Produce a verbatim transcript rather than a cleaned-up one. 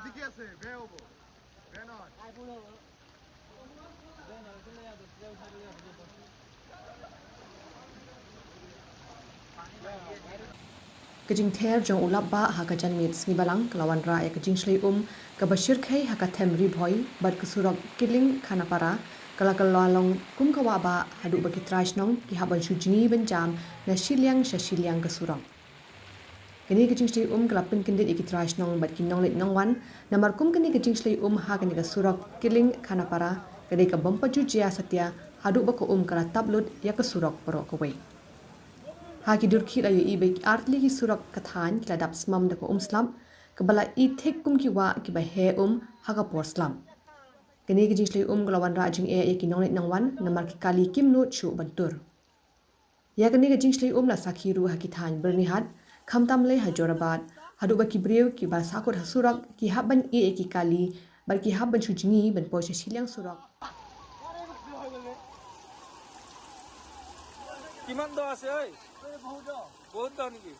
Ka jingther jong u lapbah ha ka janmiet sngi Balang ka la wanrah ïa ka jingshlei um kaba shyrkhei ha ka them Ri Bhoi bad ka surok Killing Khanapara ka la kylla long kum ka wah bah haduh ba ki trai shnong ki hap ban shu jngi ban jam na shiliang sha shiliang ka surok. Kane ka jingshlei um ka la pynkyndit ïa ki trai shnong bad ki nongleit nongwan, namar kum kane ka jingshlei um ha kane ka surok Killing Khanapara ka dei ka bym pat ju jia satia haduh ba ka um ka la tap lut ïa ka surok baroh kawei. Ha ki dur khih la ïohi ba ar tylli ki surok ka thaiñ ki la dap smam da ka um slap kaba la i thik kum ki wah kiba heh um ha ka por slap. Kane ka jingshlei um ka la wanrah jingeh ïa ki nongleit nongwan namar ki kali kim nud shuh ban tur. Ïa kane ka jingshlei um la sakhi ruh ha ki thaiñ Byrnihat, khamtam lei ha Jorabat, haduh ba ki briew kiba sahkut ha surok ki hap ban ïeh ïa ki kali bad ki hap ban shu jngi ban poi sha shiliang surok. কিমান দ আছে ঐ? বহুত দ নেকি?